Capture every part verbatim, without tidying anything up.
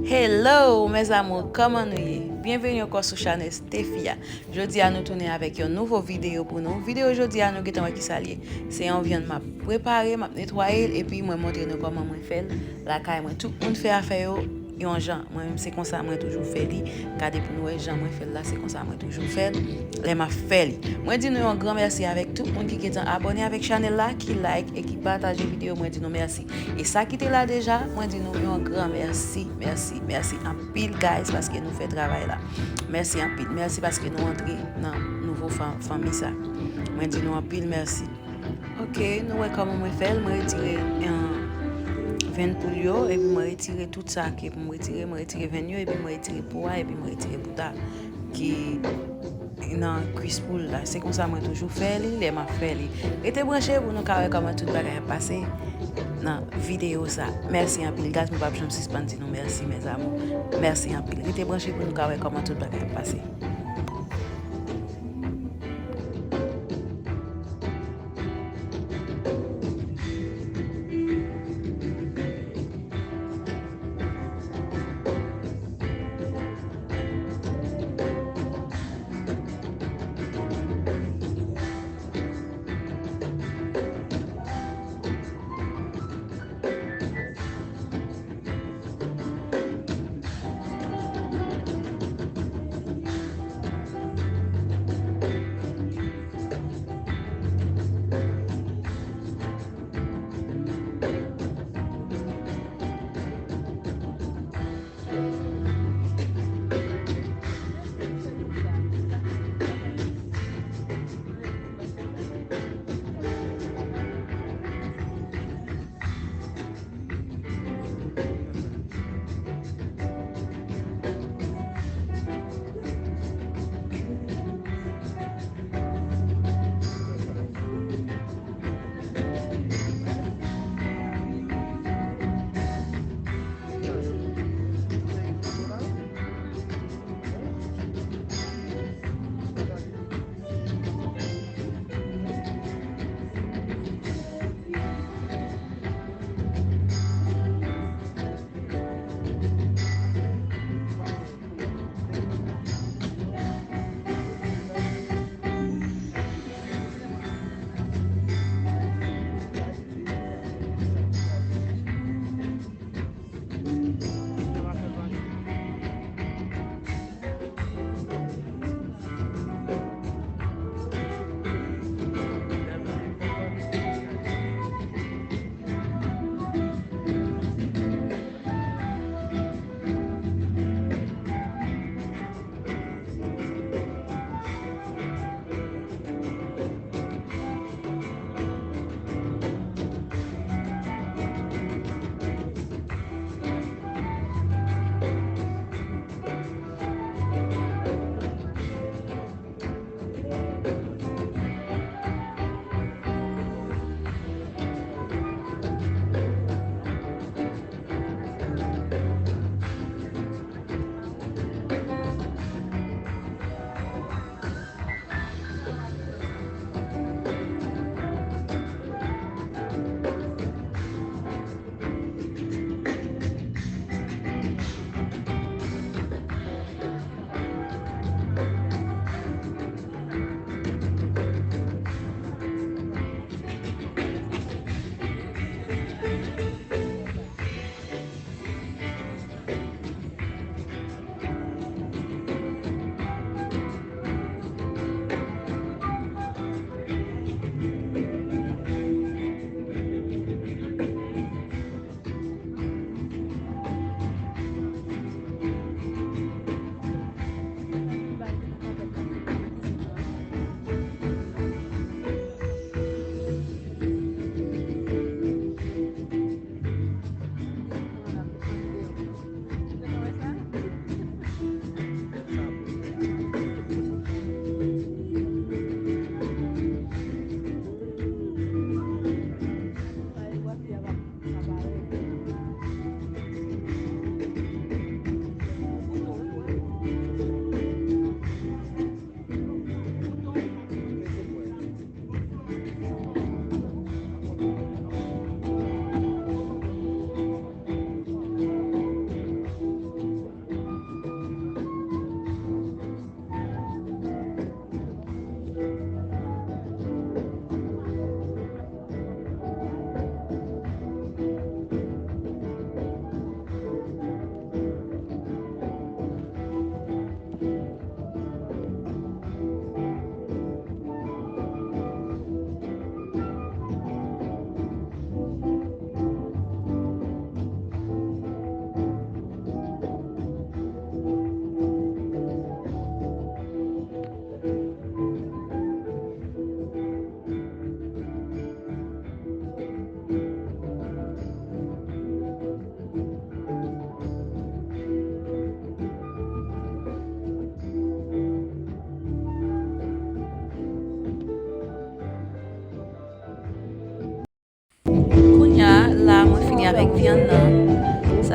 Hello mes amours, kòman nou ye? Byenveni ankò sou chanèl Stefia. Jodi a nou tounen avèk yon nouvo videyo pou nou. Videyo jodi a nou gentan wè kisa l ye. Se yon vyann m ap prepare, m ap netwaye l, epi mwen montre nou kòman mwen fè l lakay mwen. Tout moun fè afè yo yon jan. Mwen menm se konsa mwen toujou fè li. Gade pou nou wè jan mwen fè l la, se konsa mwen toujou fè l lè m ap fè li. Mwen di nou yon gran mèsi avèk tout moun ki gentan abòne avèk chanèl la, ki like e ki pataje videyo. Mwen di nou mèsi. E sa ki te la deja, mwen di nou yon gran mèsi, mèsi, mèsi anpil, guys, paske nou fè travay la. Mèsi anpil. Mèsi paske nou antre nan nouvo fa-, fanmi sa. Mwen di nou anpil mèsi. Ok, nou wè kòman mwen fè l. Mwen retire, eh, venn poul yo, epi mwen retire tout sa ki pou mwen retire. Mwen retire venn yo, epi mwen retire po a, epi mwen retire bout a ki nan kwis poul la. Se konsa mwen toujou fè li, lè m ap fè li. Rete branche pou nou ka wè kòman tout bagay ap pase nan videyo sa. Mèsi anpil, guys. Mwen p ap janm sispann di nou mèsi, mes amours. Mèsi anpil. Rete branche pou nou ka wè kòman tout bagay ap pase.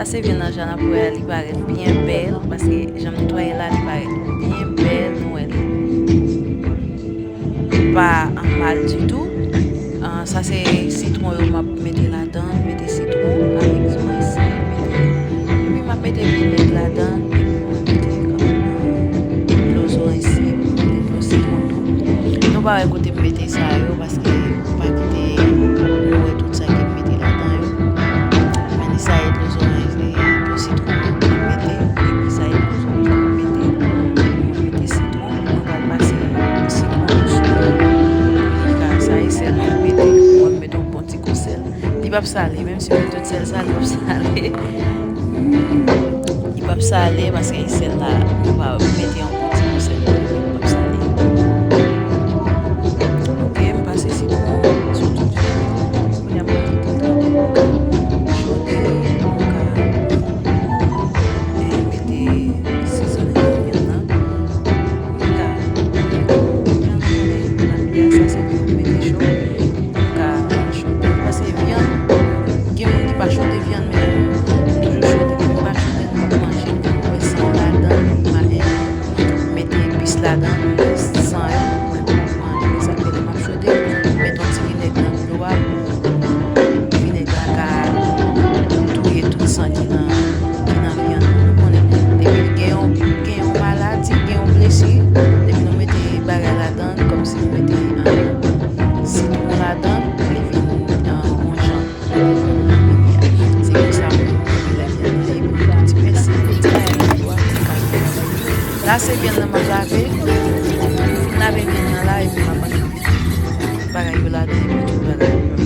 Sa se vyann nan, jan n ap wè a, li parèt byen bèl, paske jan m netwaye la, li parèt byen bèl, nou wè li pa anmal ditou. Ah, sa se sitwon yo m ap mete ladan, mete sitwon avèk zoranj sèk, mete, epi m ap mete vinèg ladan, epi m ap mete, ah, dlo zoranj sèk, mete dlo sitwon tou. Nou pa wè kote m mete sa yo, paske m pa kite nou wè tout sa ke m mete ladan yo. Men li sa ye dlo zoranj, li dlo sitwon m mete, epi sa ye dlo zoranj m mete. Mwen mete sitwon, mwen pral pase sitwon sou li. Sa ye sèl mwen mete, mwen mete yon bon ti kou sèl. Li p ap sale, menm si mwen met tout sèl sa, li p ap sale. Li p ap sale paske sèl la, nou pa mete yon bon ti kou sèl, li p ap sale. Ok, m pase sitwon sou tout vyann. Kounye a m pral kite l trete pou m ka chode, pou m ka, eh, mete sezonnen nan vyann nan. Pou m ka, jan nou konnen, lapli a, sa se pou mete cho, pou m ka chode. Paske vyann, gen moun ki pa chode vyann, men nou toujou chode. Gen moun ki pa chode, nou p ap manje, nou p ap wè san ladan, nou pa mete epis ladan, nou wè san yo, mwen p ap manje. Sa k fè lè m ap chode, m met yon ti vinèg nan dlo a pou vinèg la ka touye tout san ki nan, ki nan vyann nan. Nou konnen, depi gen yon, gen yon maladi, gen yon blesi, depi nou mete bagay ladan, kòmsi nou mete, ah, sitwon ladan, li vin, ah, yon jan. Se pou sa mwen lè vyann nan, epi mete yon ti pèsi, yon ti bagay nan dlo a pou l ka byen. La se vyann nan m ap lave. M fin lave vyann nan la, epi m ap mete bagay yo ladan, epi tout bagay fini.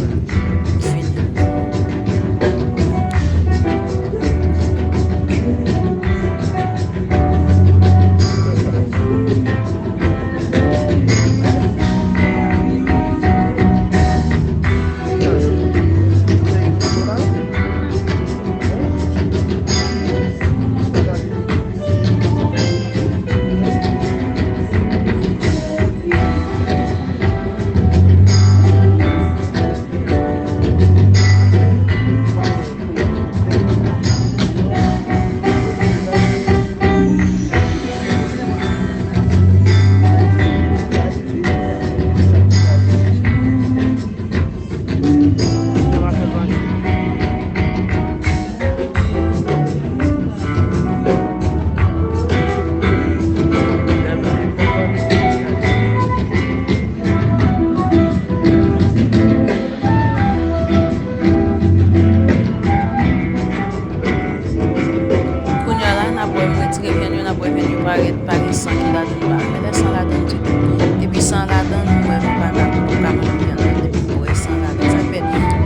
Kounye a la, n ap wè m retire vyann yo, n ap wè vyann yo parèt, pa gen san ki ladan, nou pa wè lè san ladan ditou. Depi san ladan, nou wè nou pa ka, nou pa ka manje vyann nan. Depi nou wè san ladan, sa fè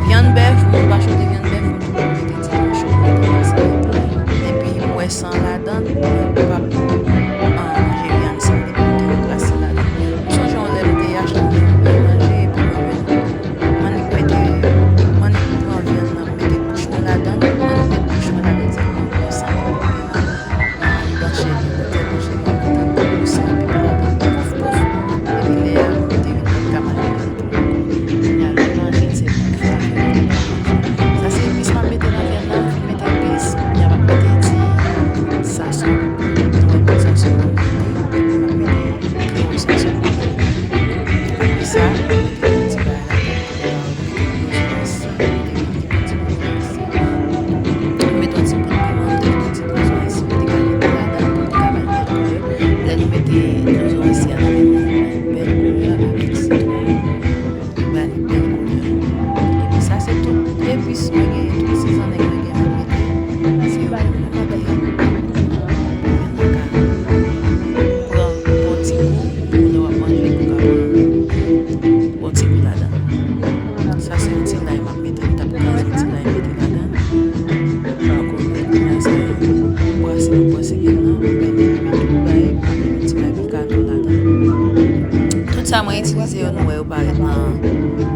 vyann bèf, moun pa chode vyann bèf, nou toujou mete ti kochon nan, nou pa sa. Depi m wè san ladan, mwen p ap, ah, manje vyann sa, depi m te wè gras ladan. M sonje yon lè m te achte yon vyann pou manje, epi mwen jwenn m annik mete, m annik pran vyann nan, m mete bouch mwen ladan l, m annik met bouch mwen ladan l, tèlman gen yon san ki pote nan, nan anndan chè li, tèlman chè li pote gwo san, epi ladan l pouf, pouf, epi lè a, m te vin pa t ka manje vyann tou ankò. Kounye a, lè m manje l, se pou m fè afè m, m pa manje. Sa se epis m ap mete nan vyann nan, m fin mete epis, kounye a m ap mete ti sason, nou wè ti sason, epi m ap mete gwo sason. Apre sa, m mete ti bagay la. Mete yon ti bout piman, mete yon ti bout zoranj si, mete kay mete ladan pou li ka bay bèl koulè. Lè nou mete zoranj si a nan vyann nan, li bay bèl koulè avèk sitwon, li ba li bèl koulè. Epi sa se tout epis mwen genyen, tout sezonnen mwen genyen mwen mete. Se yo mwen mete. Mwen ka pran bon ti gou pou lè w ap manje, pou ka pran bon ti gou ladan. Sa se yon ti lay m ap mete, m t ap kraze yon ti lay mete ladan. Ankò, kounye a sa, m brase, m brase vyann nan, m mete tout bagay, m ap mete yon ti lay pikano ladan. Tout sa mwen itilize yo, nou wè yo parèt nan,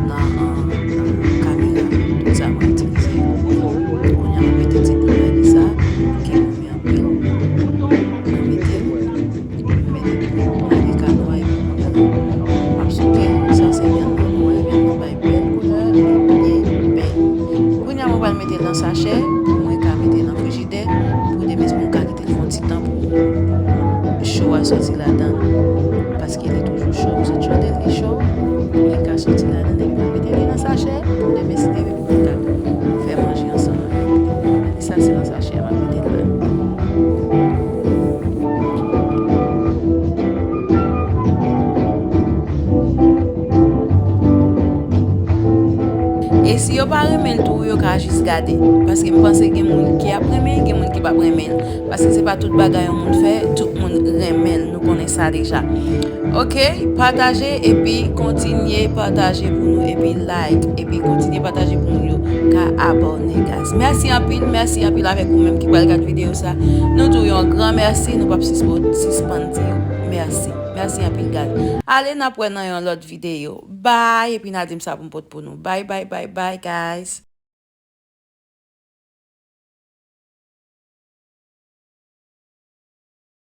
nan, nan, nan kamera. Tout sa mwen itilize yo. Kounye a, m ap mete ti gou lay sa, ki goumen anpil. Mwen mete l. Mete lage kano a epi kounye a m ap souke l. Sa se vyann nan, nou wè vyann nan bay bèl koulè, li byen bèl. Kounye a mwen pral mete l nan sachè pou mwen ka mete nan frijidè. soti ladan l. Paske li toujou cho, m sot chode l, li cho. Li ka soti ladan l, epi m mete li nan sachè. Demen, si Dye vle, pou nou ka fè manje ansanm avèk li. Men sa, se nan sachè a m ap mete l la. E si yo pa renmen l tou, yo ka jis gade. Paske m panse gen moun ki ap renmen, gen moun ki p ap renmen l. Paske se pa tout bagay yon moun fè, tout moun renmen l. Nou konnen sa deja. Ok, pataje epi kontinye pataje pou nou, epi like, epi kontinye pataje pou moun yo ka abòne, guys. Mèsi anpil, mèsi anpil avèk ou menm ki pral gad videyo sa. Nou di w yon gran mèsi, nou p ap sispo-, sispann di w mèsi. Mèsi anpil, guys. Ale, n ap wè nan yon lòt videyo. Bye, epi n a di m sa pou m pot pou nou. Bye, bye, bye, bye, guys.